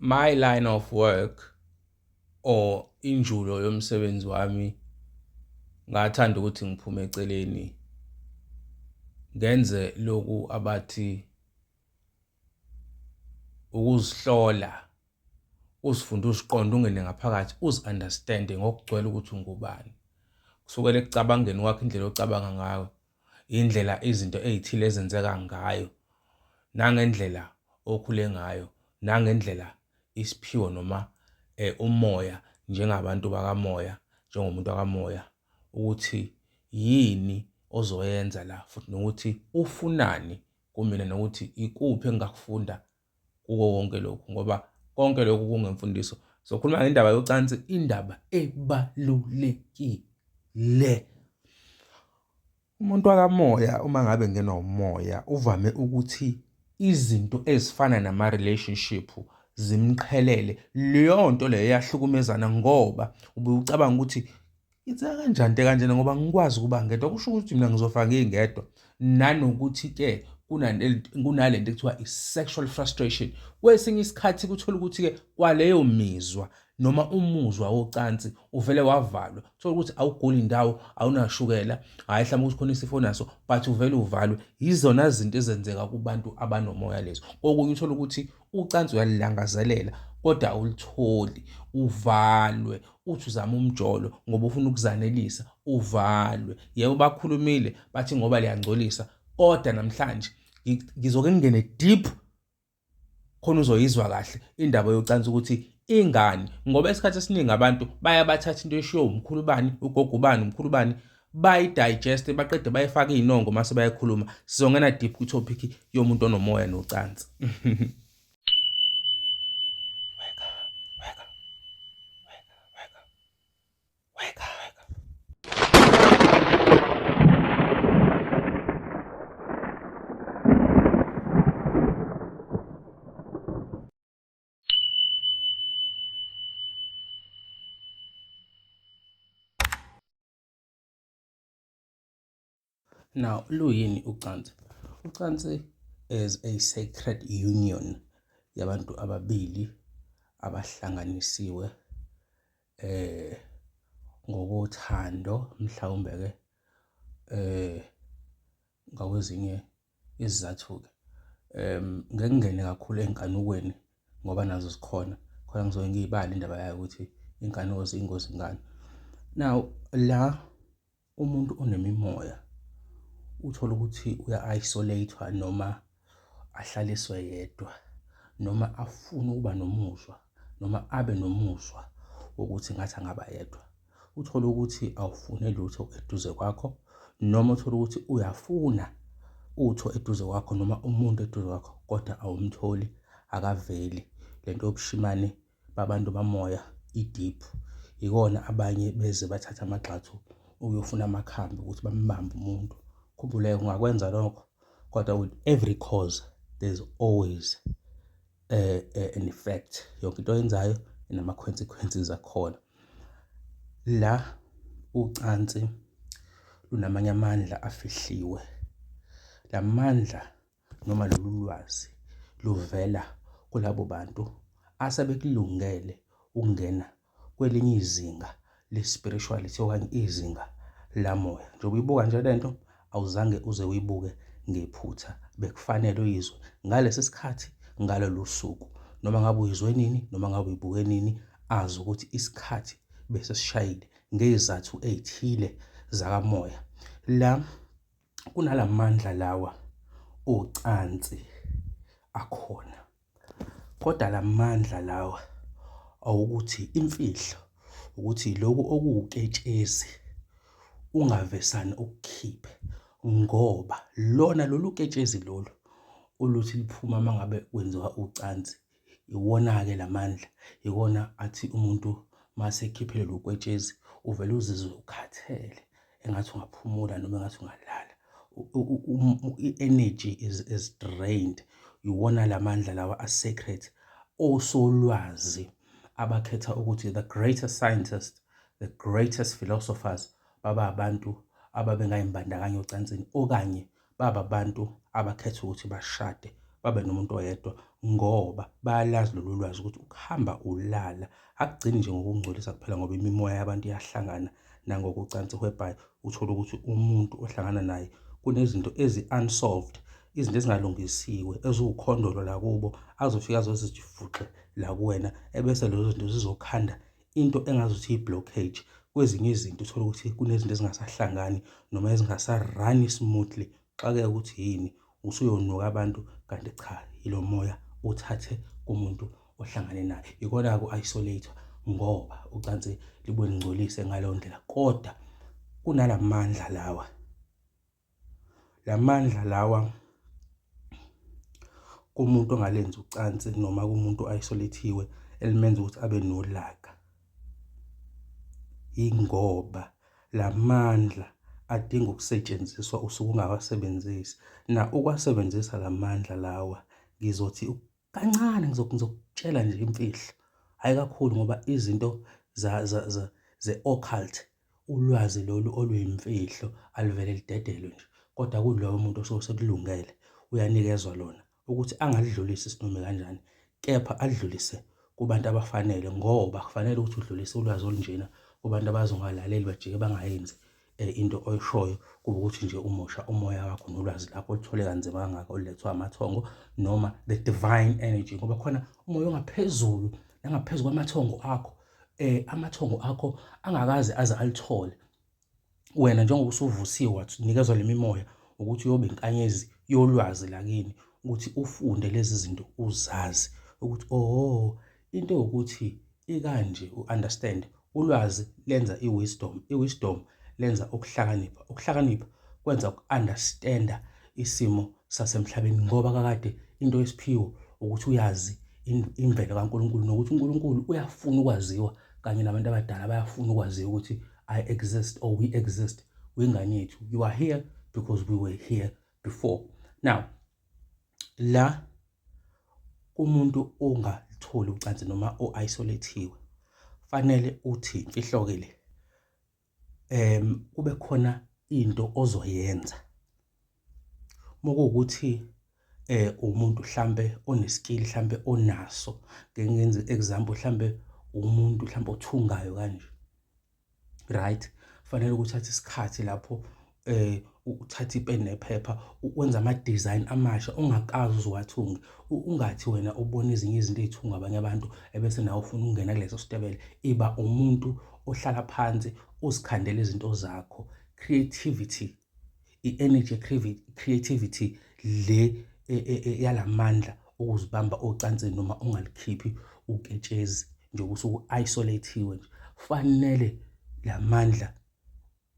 My line of work or injulo yomsebenzi wami, ngathanda ukuthi ngiphume eceleni ngenze lokhu abathi ukuzihlola, uzifunde, uziqonde, ungene ngaphakathi, uzi-understand-e ngokugcwele ukuthi ungubani. Kusukela ekucabangeni kwakho, indlela ocabanga ngayo, indlela izinto ey'thile ezenzeka ngayo, nangendlela okhule ngayo, nangendlela isiphiwo noma umoya njengabantu bakamoya, njengomuntu wakamoya ukuthi yini ozoyenza la futhi nokuthi ufunani kumina nokuthi ikuphi engingakufunda kuko konke lokhu, ngoba konke lokhu kungemfundiso. Sokhuluma ngendaba yocansi, indaba ebalulekile. Umuntu wakamoya uma ngabe ngenwa umoya uvame ukuthi izinto ezifana nama-relationship zimqhelele. Leyo nto leyo iyahlukumezana ngoba ubuye ucabanga ukuthi Ngenzeka kanjani into ekanjena ngoba ngikwazi ukuba ngedwa, kusho ukuthi mina ngizofa ngingedwa. Nanokuthi-ke kunale nto ekuthiwa i-sexual frustration. Kwesinye isikhathi kuthola ukuthi-ke kwaleyo mizwa noma umuzwa wocansi uvele wavalwa. Uthola ukuthi awuguli ndawo, awunashukela, hhayi mhlawumbe ukuthi khona isifo onaso, but uvele uvalwe. Yizona zinto ezenzeka kubantu abanomoya lezo. Kokunye uthole ukuthi ucansi uyalilangazelela kodwa awulutholi, uvalwe. Uthi uzama umjolo ngoba ufuna ukuzanelisa, uvalwe. Yebo bakhulumile bathi ngoba liyangcolisa, kodwa namhlanje ngizoke ngingene deep khona uzoyizwa kahle indaba yocansi ukuthi ingani, ngoba isikhathi esiningi abantu baya bathatha into eshiwo umkhulu bani, ugogo ubani, umkhulu bani, bayidigeste baqede bayifake iy'nongo mase bayakhuluma. Sizongena deep kwi-topic yomuntu onomoya nocansi. Wake up, wake up, wake up, wake up, wake up, wake up. Now, luyini ucansi? Ucansi is a sacred union yabantu ababili abahlanganisiwe eh ngokothando, mhlawumbe ke ngakwezinye izizathu-ke. Ngeke ngingene kakhulu ey'nkanukweni ngoba nazo zikhona, khona ngizoke ngiyibale indaba yayo ukuthi iy'nkanuko ziyingozi ngani. Now, la umuntu onemimoya uthola ukuthi uya-isolate-wa noma ahlaliswe yedwa noma afune ukuba nomuzwa noma abe nomuzwa wokuthi ngathi angaba yedwa. Uthole ukuthi awufune lutho eduze kwakho noma uthole ukuthi uyafuna utho eduze kwakho noma umuntu eduze kwakho kodwa awumtholi, akaveli. Le nto yobushimane babantu bamoya i-deep. Yikona abanye beze bathathe amagxathu ukuyofuna amakhambi ukuthi bambambe umuntu. Khumbuleke ungakwenza lokho kodwa with every cause there's always an effect. Yonke into oyenzayo inama-consequences akhona. La ucansi lunamanye amandla afihliwe. La mandla noma lolu lwazi luvela kulabo bantu asebekulungele ukungena kwelinye izinga le-spirituality okanye izinga lamoya. Njengoba uyibuka nje lento awuzange uze uyibuke ngephutha, bekufanele uyizwe ngalesi sikhathi ngalolu suku, noma ngabe uyizwe nini noma ngabe uyibuke nini, azi ukuthi isikhathi bese sishayile ngezizathu ey'thile zakamoya. La kunalamandla lawa ocansi akhona, kodwa lamandla lawa awukuthi imfihlo ukuthi lokhu okuwuketshezi ungavesane ukukhiphe ngoba lona lolu ketshezi lolu oluthi liphuma uma ngabe kwenziwa ucansi. Iwona-ke la mandla, iwona athi umuntu mase ekhiphile lo ketshezi uvele uzizwe ukhathele engathi ungaphumula noma engathi ungalala. I-energy is drained. Iwona la mandla lawa a-sacred osolwazi abakhetha ukuthi the greatest scientists, the greatest philosophers baba abantu ababengay'mbandakanya ocansini okanye baba abantu abakhetha ukuthi bashade. babe nomuntu oyedwa ngoba bayalazi lolu lwazi ukuthi ukuhamba ulala akugcini nje ngokungcolisa kuphela ngoba imimoya yabantu iyahlangana nangokocansi whereby uthole ukuthi umuntu ohlangana naye kunezinto ezi-unsolved, izinto ezingalungisiwe eziwukhondolo la kubo azofika azozithi fuxe la kuwena ebese lezo zinto zizokhanda into engazuthi i-blockage kwezinye izinto. Uthole ukuthi kunezinto ezingasahlangani noma ezingasa-run-i smoothly, xakeka ukuthi yini, usuyonuka abantu kanti cha, yilo moya uthathe kumuntu ohlangane naye. Ikona-ke u-isolate ngoba ucansi libuye lingcolise ngaleyo ndlela, kodwa kunalamandla lawa, lamandla lawa kumuntu ongalenzi ucansi noma kumuntu o-isolate-iwe elimenza ukuthi abe nolaka, yingoba lamandla adinga ukusetshenziswa usuke ungawasebenzisi. Na ukwasebenzisa lamandla lawa ngizothi kancane ngizokutshela nje imfihlo, hhayi kakhulu ngoba izinto ze-occult, ulwazi lolu oluyimfihlo aluvele lidedelwe nje, kodwa kuloyo muntu osuke sekulungele uyanikezwa lona ukuthi angalidlulisi isinoma kanjani, kepha alidlulise kubantu abafanele ngoba kufanele ukuthi udlulise ulwazi olunjena kubantu abazongalaleli bajike bangayenzi into oyishoyo, kube ukuthi nje umosha umoya wakho nolwazi lakho oluthole kanzima kangaka olulethwa amathongo noma the divine energy, ngoba khona umoya ongaphezulu nangaphezu kwamathongo akho, amathongo akho angakaze aze alithole. Wena njengoba usuvusiwe wanikezwa le mimoya ukuthi uyobe inkanyezi yolwazi lakini, ukuthi ufunde lezi zinto uzazi ukuthi oh into yokuthi ikanje, u-understand. Ulwazi lenza i-wisdom, i-wisdom lenza ukuhlakanipha, ukuhlakanipha kwenza uku-understand-a isimo sasemhlabeni ngoba kakade into yesiphiwo ukuthi uyazi imvelo kaNkulunkulu nokuthi uNkulunkulu uyafuna ukwaziwa kanye nabantu abadala bayafuna ukwaziwa ukuthi I exist or we exist, wingane yethu, you are here because we were here before. Now la kumuntu ongalitholi ucansi noma o-isolate-iwe fanele uthi imfihlo-ke le, kube khona into ozoyenza. Uma kuwukuthi umuntu hlampe one-skill hlampe onaso, ngeke ngenze i-example, hlampe umuntu hlampe othungayo kanje, right, fanele ukuthi uthathe isikhathi lapho uthathe ipeni nephepha wenze ama-design amasha ongakaze uze uwathunge. Ungathi wena ubona ezinye izinto ey'thungwa abanye abantu ebese nawe ufuna ukungena kuleso sitebele. Iba umuntu ohlala phansi uzikhandele izinto zakho. Creativity, i-energy creativity le yalamandla okuzibamba ocansini noma ungalikhiphi uketshezi njengoba usuku-isolate-iwe nje, fanele lamandla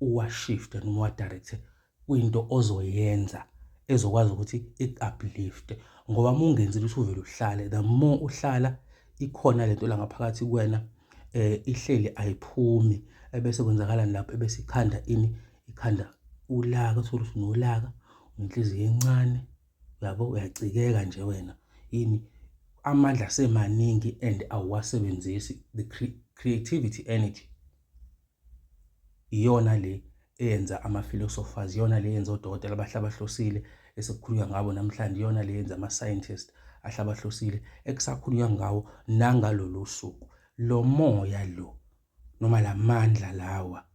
uwa-shift-e noma uwa-direct-e kwinto ozoyenza ezokwazi ukuthi iku-uplift-e, ngoba uma ungenzi lutho uvele uhlale, the more uhlala ikhona lento la ngaphakathi kuwena ihleli ayiphumi, ebese kwenzakalani lapho, ebese ikhanda ini, ikhanda ulaka, uthole ukuthi unolaka, unenhliziyo encane, uyabo, uyacikeka nje wena. Yini? Amandla asemaningi and awuwasebenzisi. The creativity energy iyona le eyenza ama-philosophers, iyona le eyenza odokotela abahlabahlosile esekukhulunywa ngabo namhlanje, iyona le eyenza ama-scientist ahlabahlosile ekusakhulunywa ngawo nangalolu suku. Lo moya lo noma lamandla lawa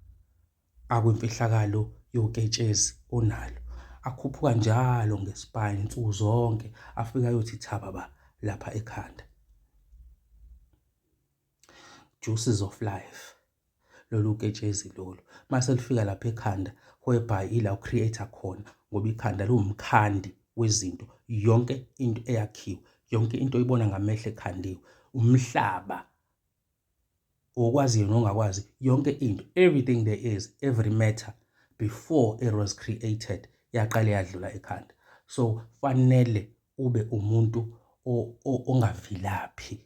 akwimfihlakalo yoketshezi onalo akhuphuka njalo nge-spine nsuku zonke, afike ayothi thababa lapha ekhanda. Juices of life, lolu ketshezi lolu mase lifika lapha ekhanda whereby ila u-create-a khona, ngoba ikhanda liwumkhandi wezinto, yonke into eyakhiwe, yonke into oyibona ngamehlo ekhandiwe, umhlaba okwaziyo nongakwazi, yonke into, everything there is, every matter before it was created yaqale yadlula ekhanda. So fanele ube umuntu ongavilaphi,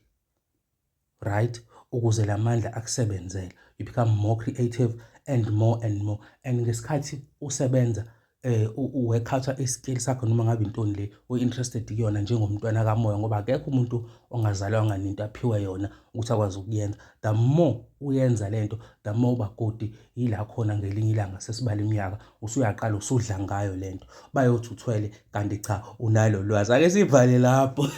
right, ukuze lamandla akusebenzele. You become more creative and more and more, and ngesikhathi usebenza U-work-out i-skill sakho noma ngabe intoni le o-interested kuyona njengomntwana kamoya, ngoba akekho umuntu ongazalwanga nento aphiwe yona ukuthi akwazi ukuyenza. The more uyenza lento, the more uba good. Yila khona ngelinye ilanga sesibala iminyaka usuyaqala usudla ngayo lento, bayothi uthwele kanti cha, unalo lwazi. Ake sivale lapho.